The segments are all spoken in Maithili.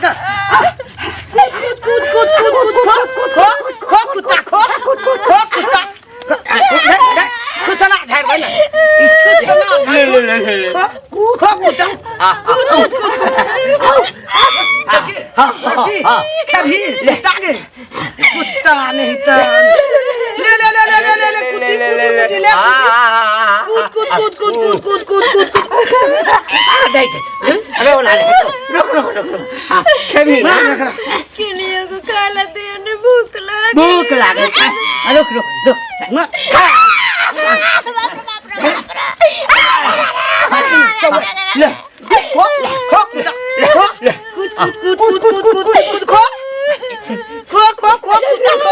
के। कूद कूद कूद कूद कूद कूद, खो खो खो कुत्ता, खो खो कुत्ता। छुछना झाड़ ना, ई छुछना ले ले ले ले खो खो कुत्ता, कूद कूद कूद कूद। खेबही कुत्ता के? कुत्ता नहीं त ले ले ले ले ले ले ले, कुत्ती कुत्ती कुत्ती ले, कूद कूद कूद कूद कूद कूद कूद कूद कूद। दे दे, अरे ओना ले, रुक रुक रुक रुक। हाँ, खेबही ना? किनियो को खाला दियो ने, भूख लाग भूख लागल छै। रुक रुक रुक। ले खो खो कुत्ता, खो, कूद कूद कूद कूद कूद कूद कूद, खो खो खो खो कुत्ता खो।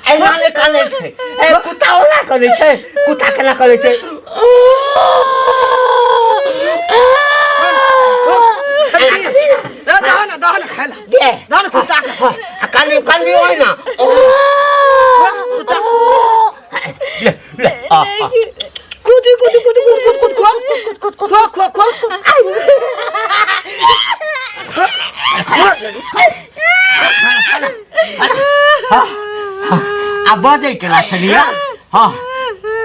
ऐना नहि कनै छै। ए, कुत्ता ओना कनै छै? कुत्ता केना कनै छै? दहन दहन खाय ला। दे। दहन कुत्ता के। आ कनी कनी ओइ ना। कुत्ता। ले ले, आ आ। कूद कूद कूद कूद कूद कूद, खो खो खो खो। आ बजै केना छलियै? हँ,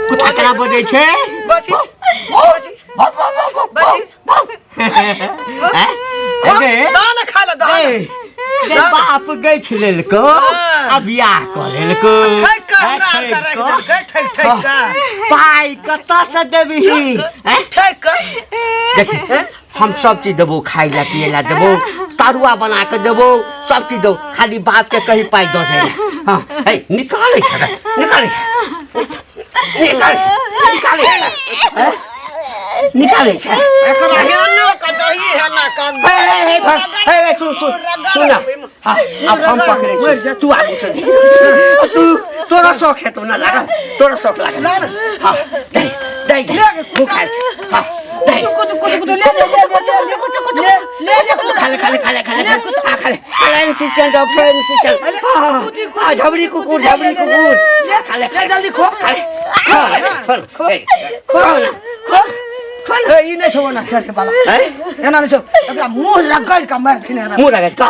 कुत्ता केना बजै छै? बची बची बची। हैं? गे दहन खा ले, दहन। ए, बाप गछि लेलको आ बियाह कऽ लेलको। ठैक कऽ हमरा आर के राखि देलकै, ठैक ठैक कऽ। पाइ कतऽसँ देबही, हैं? ठैक कऽ। देखी, हम सब चीज देबो, खाइ ला पिए ला देबो, तरुआ बना के देबो, सब चीज देबो, खाली बाप के कही पाइ दऽ दे। हाँ, हे, निकालै छै रे, निकालै छै, निकालै छै, निकालै छै, हैं? निकालै छै। एकरा हेना के दही, हेना के। हे हे हे हे हे हे, सुन सुन सुन ना। हाँ, अब हम पकड़े छी, तू आगू से देख। तू तोरा शौक है तो ना लागल, तोरा शौक लागल। हाँ, दे दे दे, भूख आयल छै। हाँ, दे। कूद कूद कूद, ले ले ले ले ले ले ले ले। खा ले, खा ले, खा ले, खा ले, खा ले, खा ले। एमसीसीएल डॉग छो, एमसीसीएल। हाँ, झबरी कुकुर, झबरी कुकुर, खा ले, खा ले। जल्दी खो। खा ले, खा ले, खा ले, खा ना, खा, खा ना। ए, ई नहि छौ ओना चढ़े वाला। हैं? एना नहि छौ, एकरा मुँह रगड़ के मारथिन एना। मुँह रगड़ का?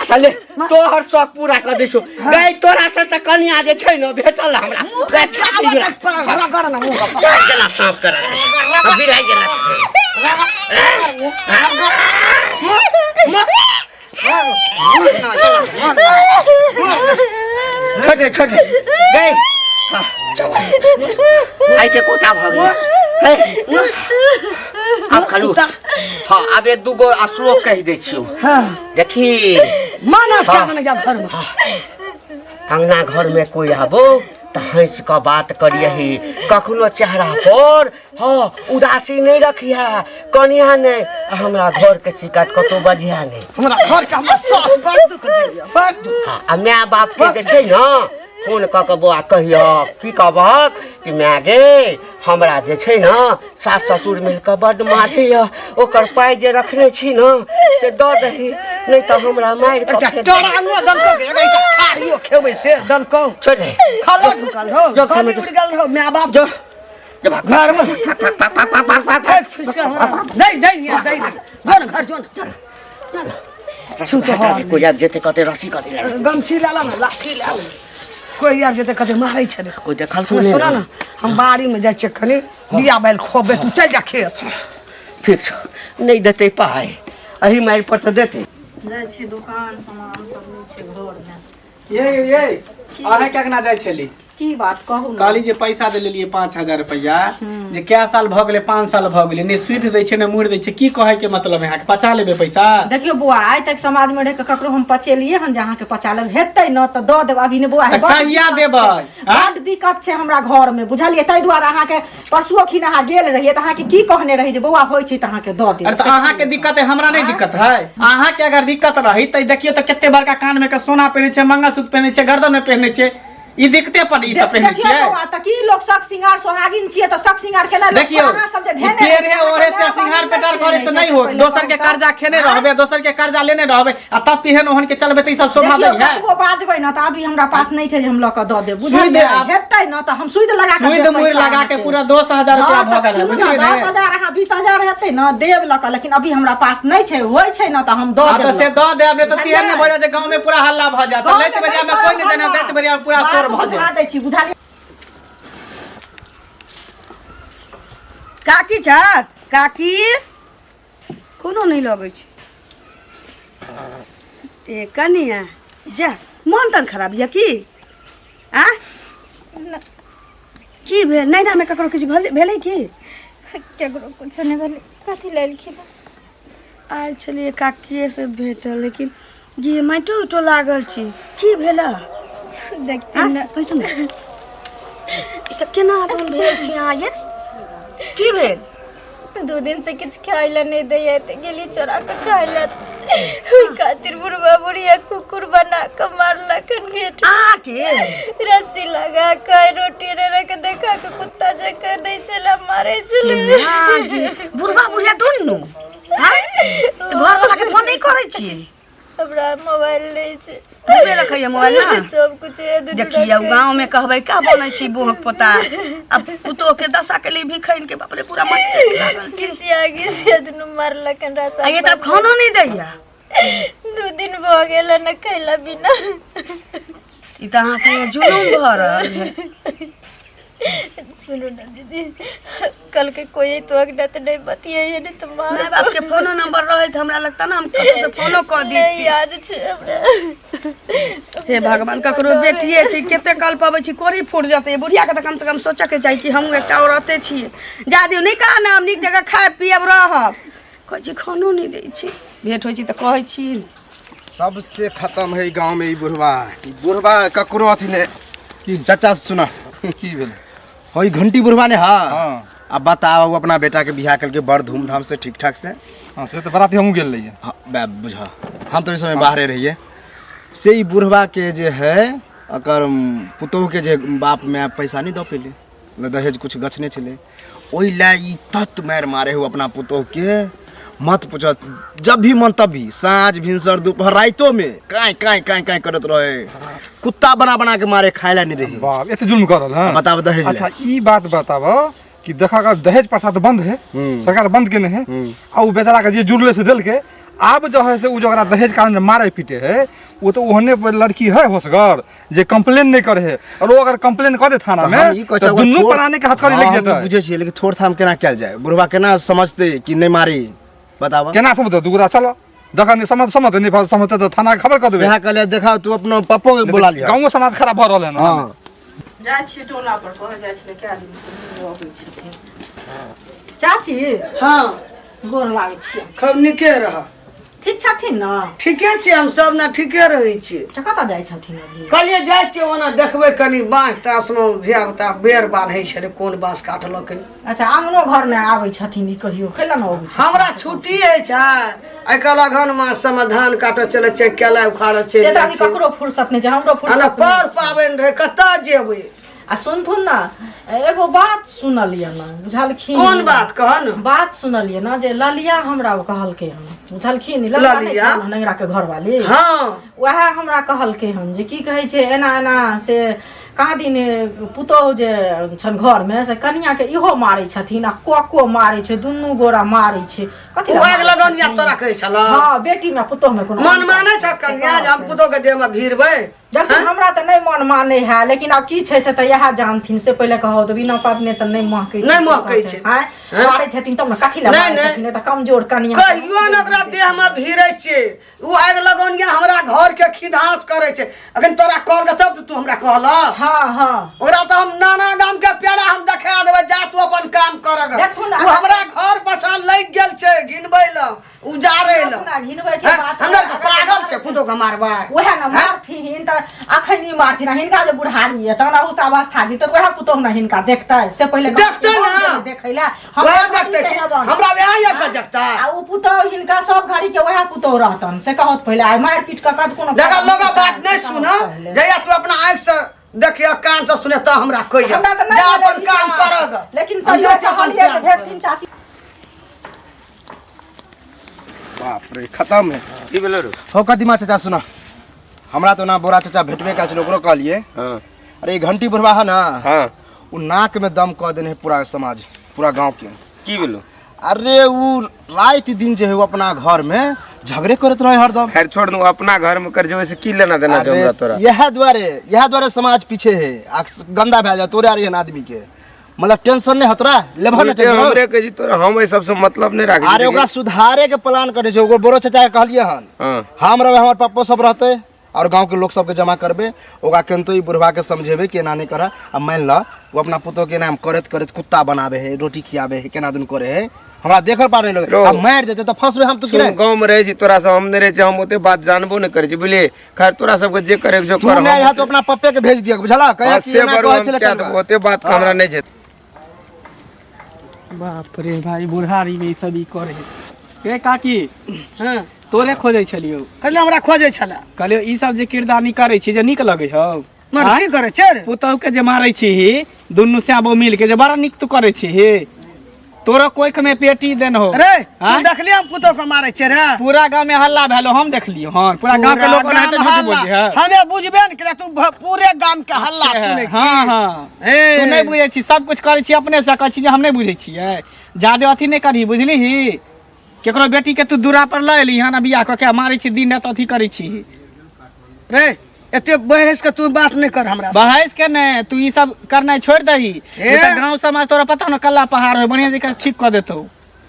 अच्छा ले, तोहर शौक पूरा कर दै छौ। गै, तोरा से तऽ कनिया जे छै ने भेटल हमरा। गै, छाती जुड़ा। रगड़ ना मुँह के। बिलाइ जेना साँप करल छै। बिलाइ जेना। छोटे छोटे गै, आइ के कोटा भऽ गेल। हे, आब खालू। हाँ, आब एक दूगो आ श्लोक कहि दै छियौ। हाँ। देखी। माना क्या बन गया घर में। अंगना घर में कोई आबो तऽ हँसि कऽ बात करियही, कखनो चेहरा पर हाँ उदासी नहीं रखिया। कनिया नहीं, आ हमरा घर के शिकायत कतौ बजिया नहीं। हमरा घर के हमर सास बड़ दुख दैया, बड़ दुख। हाँ, आ माय बाप के जे छै ने फोन कऽ कऽ बौआ कहियक, की कहबहक कि माय गे, हमरा जे छै ने सास ससुर मिल कऽ बड्ड मारैया, ओकर पाइ जे रखने छी ने से दऽ दही, नहि तऽ हमरा मारि कऽ एकटा फेंक टोरा अंगुआ दलकौ गे, एकटा थारियो खेबै से दलकौ। छोड़ि दे। खलो ढुकल रहो, जो घर में गली जो। उड़ि गेल रहो, माय बाप जो जो भाग। घर में। भाग भाग भाग भाग भाग भाग। फेंक फुसि कऽ हमरा। नहीं नहीं नहीं नहीं नहीं, जो ने घर जो ने। हटा दे, कोई आबि जेतै कतै रस्सी कतै लागल। गमछी लए ला ने, लाठी लए ला, कोई आबि जेतै कतै मारै छै रे। कोई देखल सुना नहि ना ने? हम बाड़ी में जाइ छियै कनि बिया बैल खोबे, तू चलि जा खेत। ठीक छौ, नहि देतै पाइ एहि मारि पर तऽ देतै। जाइ छी दुकान, सामान सब नहि छै घरमे। ये ये, अहाँ केना जाइ छली? की बात कहू ने। कहली जे पैसा दे लेलियै 5000 रुपैआ जे कै साल भऽ गेलै, 5 साल भऽ गेलै, ने सुधि दै छै ने मुड़ि दै छै। की कहै के मतलब है अहाँके? पचा लेबै पैसा? देखियौ बौआ, आइ तक समाज में रहि कऽ ककरो हम पचेलियै हन जे अहाँके पचा लेब? हेतै ने तऽ दऽ देब, अभी ने बौआ। तऽ बड्ड कहिया दिक्कत देबै? छै। आँ? बड्ड दिक्कत छै हमरा घर में, बुझलियै? ताहि दुआरे अहाँके परसुओ खिन अहाँ गेल रहियै तऽ अहाँके की कहने रही जे बौआ होइ छै तऽ अहाँके दऽ देब। अरे तऽ अहाँके दिक्कत है, हमरा नहि दिक्कत है? अहाँके अगर दिक्कत रही तऽ देखियौ तऽ कते बड़का कान में के सोना पहिने छै, मंगलसूत्र पहिने छै, गर्दन में पहिने छै। ई दिक्कते पर ई सब पहिने देखियौ छियै। बौआ, तऽ की लोक शक सिंगार सोहागिन छियै तऽ शक सिंगार केना लोक देखियौ, अहाँ सब जे ई धेने पेड़ है रहै ओढ़े छै, से अहाँके सिंगार माय पेटार बाप करे से नहि नहीं हो, पहिले दोसर के कहू तऽ। कर्जा खेने रहबे, दोसर के कर्जा लेने रहबे आ तब पिहन ओहन के चलबे तऽ ई सब शोभा देखियौ दै है। कतबो बाजबै ने तऽ अभी हमरा पास नहि छै जे हम लऽ कऽ दऽ देब, सुइद बुझलियै? हेतै ने तऽ हम सुइद लगा कऽ सुइद देब मुइर पैसा लगा के अहाँके। पूरा 10,000 रुपया हँ, भऽ तऽ गेल है, सुनू ने, बुझलियै ने? 10,000 अहाँ 20,000 हेतै ने देब लऽ कऽ, लेकिन अभी हमरा पास नहि छै, होइ छै ने तऽ हम दऽ हाँ देब तऽ से लऽ कऽ। दऽ देब, नहि तऽ तेहन नहि बुझलियै? भऽ जाय जे गाँव में पूरा हल्ला भऽ जायत। गाँवमे लैत बेरिया में नहि कोइ नहि जाने, करब दैत बेरिया में पूरा बात शोर भऽ बुझा जायत। दै छी, बुझलियै? काकी छथि? काकी कोनो नहि लगै छै। ए कनिया, जा मन तन खराब यऽ की? आ की भेल? नैहरामे ककरो किछु भेलै की? केकरो कुछो नहि भेलै। कथी लए एलखिन? आयल छलियै काकिए से भेटल, लेकिन ये माटि उटो लागल छी, की भेल? देखथिन ने। बैसू ने। ई तऽ केना आदमी भेल छी अहाँ ये? की भेल? 2 दिन से किछु खाय लए नहि दैया तऽ गेली चोरा कऽ खाय लए, ओहि खातिर बुढ़वा बुढ़िया कुकुर बना कऽ मारलक हन गेट। अहाँके रस्सी लगा कऽ रोटी रे के देखा कऽ कुत्ता जकाँ दै छलै, मारै छलै। केना गे? बुढ़बा बुढ़िया दुनू आँय? तऽ घरवला के फोन नहि करै छियै? हमरा मोबाइल नहि छै। बुढ़बे रखैया मोबाइल ने? सब कुछ है दुनू देखियौ रखै। गाँव में कहबै का बनै छै बोहक पोता आ पुतोह के दशा के लिए भिखैन के, बाप रे, पूरा मट्टी लागल छै। घिसिया घिसिया दुनू मारलक हन रास्ता। आ ये तऽ आब खानो नहि दैया? 2 दिन भऽ गेल हन खैला बिना। ई तऽ अहाँ संगे जुलुम भऽ रहल है। सुनू ने दीदी, कल के कोई तो अगना तो नहीं बतियाइए, नहीं तो मार। माय बाप के फोनो नंबर रहे तऽ हमरा लगता ना हम कतौ से फोनो कऽ नहीं दी। याद छै हमरा। हे भगवान, ककरो बेटिए छै, कते कल पबै छी, कोरी फूट जेतै बुढ़िया के। तऽ कम से कम सोचऽ के चाही कि हमहूँ एकटा औरते छियै। जा दियौ, नहि कहा ने हम नीक जगह खायब पियब रहब। कहै छी खानो नहि दै छै। भेंट होइ छी तऽ कहै छी। सबसे खत्म है गांव में ई बुढ़वा, ई बुढ़वा ककरो अथी ने। की? चाचा सुना। की भेल? हो ई घंटी बुढ़वा ने। हाँ। हाँ। अब बताओ, उ अपना बेटा के बियाह करके बड़ धूमधाम से ठीक ठाक से। हाँ, से तऽ बराती हमहूँ गेल रहियै। हाँ, बे बुझा, हम तो इस समय बाहरे रहिए से ई बुढ़वा के जे है अकर पुतोह के जे बाप माय पैसा नहीं दऽ पेले न, दहेज कुछ गछने छलै, ओहि लए ई तत मारि मारे हो अपना पुतोह के, मत पूछत। जब भी मन तब भी, साँझ भिनसर दोपहर राइतो में काँय काँय काँय काँय करत रहे, कुत्ता बना बना के मारे, खाए ला नहीं रहे। बाप, एते जुल्म कर रहल है। बताब दहेज अच्छा लए। ई बात बताब कि देखा का दहेज प्रथा तो बंद है, सरकार बंद केने है, आ उ बेचारा के जे जुड़ले से देलके, आब जो है से उ जो ओकरा दहेज कारण मारे पीटे है, वो तो ओहने पर लड़की है होशगर जे कंप्लेन नहीं करे है, और वो अगर कंप्लेन कर दे थाना तऽ में हम ई कहै तो छियै, अगर दुनू प्राणी के हथकड़ी हाँ, लग हम जेतै। बुझै छियै, लेकिन थोड़ थाम केना कयल जाय? बुढ़वा केना समझतै कि नहि मारी? बताब। केना समझतै? दुगरा चलो, जखन नहीं समझ समझतै, नहीं समझतै तऽ थाना के खबर कर देबै। सएह कहलियै, देखा तू अपना पप्पो के बोला लिहा। गाँवो समाज खराब भऽ रहल है ना। हाँ। जाइ छियै टोला पर, कहै जाइ छलै कए दिन से नहि अबै छथिन। चाची। हाँ। गोर लागै छियै। खूब नीके रह। ठीक छथिन ने? ठीके छियै हम सब ने, ठीके रहै छियै। तऽ कतऽ जाइ छथिन अभी? कहलियै जाइ छियै ओना देखबै कनि बाँस तासमे, धिया पुता बेर बान्है छलै, कोन बाँस काटलकै। अच्छा, आङ्गनो घरमे आबै छथिन ई कहियो? कैला ने अबै छथिन? हमरा छुट्टी होइ छै आइ काल्हि, अगहन मास सबमे धान काटऽ चलै छै, केला उखाड़ऽ चलि से तऽ जाइ अभी छै। ककरो फुर्सत नहि छै, हमरो आ ने फुर्सत पर नहि छै। पाबनि रहै, कतऽ जेबै? आ सुनथुन ने, एगो बात सुनलियै ने, बुझलखिन? कोन बात कह ने। बात सुनलियै ने जे ललिया हमरा ओ कहलकै हन, बुझलखिन? ललिया नहि ललिया? छै नंगरा के घरवाली? हाँ। वएह हमरा कहलकै हन जे की कहै छै, एना एना से कहाँ दिन पुतोहु जे छनि घरमे से कनियाके इहो मारै छथिन आ कको मारै छै, दुनू गोरा मारै छै। कथी लए ओ आगि मारै लगन या छथिन? तोरा कहै छलौ? हँ, बेटीमे पुतोहुमे कोनो मन अन्तर मानै छै छ से कनिया जे हम कहलकै। पुतोह के देहमे भिड़बै? देखियौ, हमरा तऽ नहि मन मानै है, लेकिन आब की छै से तऽ इएह जानथिन। से पहिले कहौ तऽ बिना पातने तऽ नहि महकै छै, नहि से महकै कहतै। छै। आँय, मारैत हेथिन तब ने, कथी लए नहि, मारै नहि। छथिन? नहि तऽ कमजोर कनिया कहियो ने ओकरा देहमे भिड़ै छियै। ओ आगि लगौनिया हमरा घर के खिधास करै छै। अखन तोरा कहलकै तब तू हमरा कहलह? हँ हँ। ओकरा तऽ हम नाना गाम के पेड़ा हम देखा देबै। जा तू अपन काम करग। देखू ने। ओ हमरा घर पछा लागि गेल छै घिनबै लए, उजाड़ै लए। देखू ने, घिनबै के हैं? बात हमरा अगर पागल छै पुतोह के मारबै? वएह ने, मारथिन तऽ अखन ई मारथिन आ हिनका जे बुढ़ारी यऽ तहन अहू से अवस्था जी तऽ वएह पुतोह ने हिनका देखतै। से पहिले देखतै हम ने। जेबै देखै लए। वएह देखतै कि हमरा वएह यऽ के देखतै? आ उ पुतोह हिनका सब घड़ी के वएह पुतोह रहतन, से कहत पहिले। आइ मारि पीट कऽ कत कोनो देखा, लोग बात नहीं से कहत सुन पहिले। जहिया तू अपना आँखि से देखियो कान से सुने तऽ हमरा कहियो हमरा तऽ जा नहि अपन भेलै काम विश्वास। करग लेकिन हम तैयो जाइ छी अपन चाहलियै जे काम भेटथिन चाची। बाप रे खत्म है। की भेलो रो? हो कदीमा चाचा सुना, हमरा तो ना बोरा चाचा भेटबे का छल, ओकरो कहलिए। हाँ। अरे ई घंटी बुढ़वा है ना, हाँ, उ नाक में दम कह देने है पूरा समाज पूरा गांव के। की भेलो? अरे उ रात दिन जे है वो अपना घर में झगड़े करत रहे हरदम। खैर छोड़ दू, अपना घर में कर जे से की लेना देना छै हमरा तोरा? यह द्वारे समाज पीछे है आ गंदा भए जाए तोरे आर एहन आदमी के, मतलब टेंशन नहीं हतरा लेबह ना टेंशन। हमरे के जी तोरा हम एहि सबसे मतलब नहीं राखै। अरे ओकरा सुधारे के प्लान करे छै, ओकर बड़ो चाचा के कहलिए हन। हाँ। हम रहबै, हमर पप्पो सब रहते और गांव के लोग सबके जमा करबे, ओकरा केनतो ई बुढ़वा के समझेबे कि एना नहीं कर। आ मान ल वो अपना पुतोह के नाम करत करत कुत्ता बनावे है, रोटी खियावे है, केना दुन करे है, हमरा देखल पार नहीं लगे। रो। आ मारि देते तऽ फंसबे हम तो सुन, कि गाँव में रहै छी तोरा सब, हम नहीं रहै छी, हम ओते बात जानबो नहीं करै छी बुझलियै। खैर तोरा सबके जे करे के छौ तू कर, नहीं हम है तो अपना पप्पे के भेज दिया बुझला, कहे हाँ, कि से एना बरू कहै हम छलै क्या कलवा। देबो, ओते बात के हमरा नहीं छै। बाप रे भाई, बुढ़ारी में ई सब ई करे रे काकी। हाँ। तोरे खोजै छलियौ। कहले हमरा खोजै छला। कहलियौ ई सब जे किरदानी करै छी जे नीक लगै हौ? मर आँय? की करै छै रे? पुतहु के जे मारै छी दुनू श्याबो मिल के, जे बड़ा नीक तू करै छी। तोरो कोख में पेटी देन हो। रे तू आँय? देखली हम पुतहु के मारै छै रे? पूरा गांव में हल्ला भेलो, हम देखलियो हन। पूरा गांव के लोग पूरा ओनाहिते गाम झूठ हल्ला। बोले है। हमे बुझबे ने केलियै, तू पूरे गाम के हल्ला सुनै छी। हाँ, हाँ। ए। तू नहीं बुझै छी, सब कुछ करै छी अपने से, कहै छी जे हम नहीं बुझै छियै। जादे अथी नहीं करही बुझलिही। केकरो बेटी के तू दूरा पर लऽ एली हन, बियाह कऽ के मारै छी दिन राति अथी करै छी। रे एते बहस के तू बात नहीं कर हमरा। बहस के नहीं, तू ई सब करनाइ छोड़ दही। ए। तऽ गांव समाज तोरा पता न कल्ला पहाड़ है, बढ़िया जकाँ ठीक कऽ देतौ।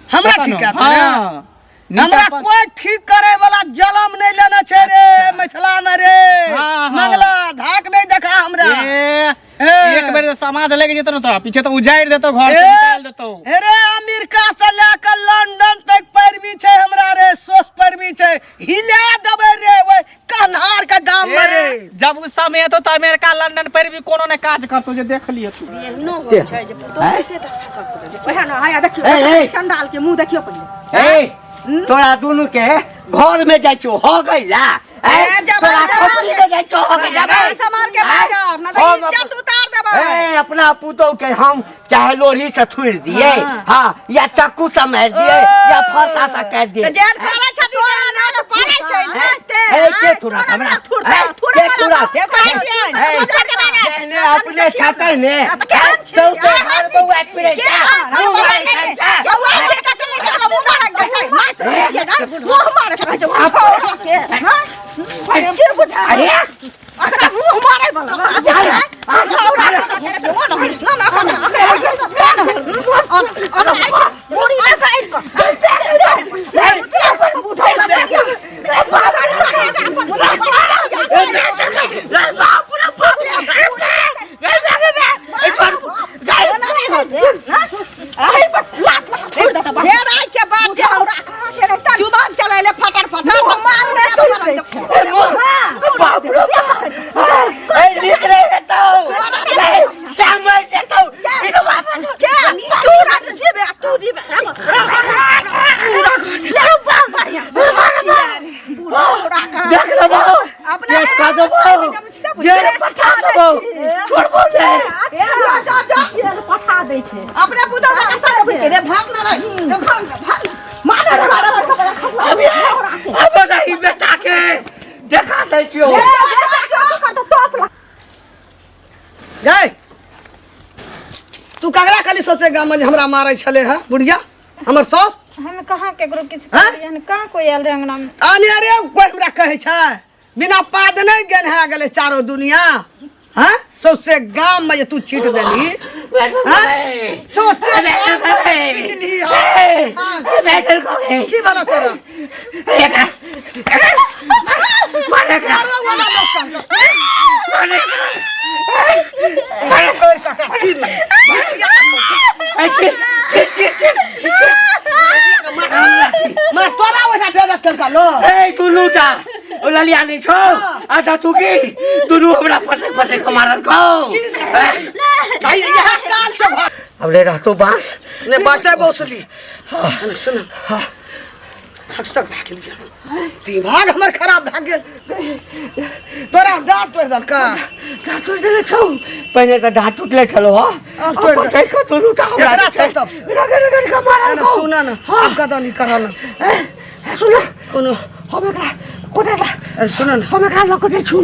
हमरा पता ठीक न? कऽ देतौ रे? हाँ। नीचा हमरा कोई ठीक करे वाला जलम नहीं लेना छै रे मिथिला में रे। हाँ, हाँ। मंगला धाक नहीं देखा हमरा। ए, ए। एक बेर जे समाज लग जेतौ न तोरा पीछे तऽ उजाड़ि देतौ, घर से ए। निकालि देतौ। अरे अमेरिका से लेकर लंदन तक पैरवी छै हमरा रे, सोच पैरवी छै, हिला देबै रे ओहि कन्हार के गाम में रे। ए, जब उस समय एतौ तऽ अमेरिका लंदन पर भी कोनो ने काज करतौ जे देख लियौ तू। एहनो होइ छै जे पुतोहु एते दशा करतौ जे ओएह ने आया देखियौ, ए, ए। चंडाल के मुंह देखियौ पहिले। ए, तोरा दुनू के घर में जाइ छौ हो गइला। ए, ए, जबान तोरा से मार खोपड़ी के- में जाइ छौ हो गइला। जबान से मार के भागब, ना तऽ हम इज्जत उतार देबै। ए, अपना पुतोह के हम चाहे लोढ़ी से थुड़ि दिए, हाँ, या चक्कू से मार दिए, या फरसा से काटि दिए। तऽ जेहन करै छथिन तेहन ना तऽ पड़ै छै ने। ए, के थुरा हमरा? थुरता, ए, थुरे के वाला थुरा? बात से कहै छियै, ए, सोझ भऽ के बाजब। जेहने अपने छातै ने, तऽ केहन छी? सौंसे घर बौआ फिरै के छै, हन? मुँह मारै छै, छै। बौआ छै तऽ चलि गेल, मुँह मारै छै, मार छै, मुँह मारै छै, उठा उठा के, हाँ? के बुझा? अरे अकरा मुँह मारै बला। उठा उठा के ना, ना, ना, जुबान चलेले फटर फटर। बाप रे बाप। ए, नीक नहि हेतौ। ए, समझ जेतौ। ई तऽ बाप तू राज जीबे, तू जीबे। देख लेबौ। अपना केस कऽ देबौ। जेल पठा देबौ। छोड़बौ नहि। पठा दै छै अपने पुतोह के कसम बुझै रे, भाग ना रे, रे भाग ना, भाग ना। मार रे, मार रे, अभी अब नहीं बेटा के देखा दै छियौ। गई तू ककरा खाली सोचे गाम में जे हमरा मारै छले हँ बुढ़िया हमर सब? हम कहाँ केकरो किछु हैं? कहलियै हन? कहाँ कोई आयल रहै अंगना में? आने अरे कोई हमरा कहै छै बिना पाद नहीं गेन्हा गेलै चारो दुनिया। हाँ, सौसे गाम में जे तू छीट देली, हाँ? सौसे गाम में छीट ली, हाँ। की भेलौ तोरा? मारो वाला लोक कहलकै। छोड़ि कऽ एकरा चीर लग। मार तोरा ओहिठाम बेइज्जत केलका लोक। ए दुनूटा ओ ललिया नहि छौ अच्छा तू की दुनू हमरा पटक पटक के मारल कौ। भाई यहाँ काल से भर अब ले रहतो बांस ने बाटे बौसली। सुन, हकसक भए गेलियै दिमाग हमर खराब भए गेल। तोरा डाँट तोड़ि देलका? डाँट तोड़ि देने छौ। पहिने तऽ डाँट टूटले छलो हँ। आब तोड़ि दे। पटकि कऽ दुनू टा हमरा एकरा जे छै, छै तब से। रगड़ि रगड़ि कऽ मारल एना सुन न, आब कतऽ नहीं करऽ न। सुन कोनो हम एकरा कोना अरे सुन न, हम एकरा लऽ कऽ जाइ छी।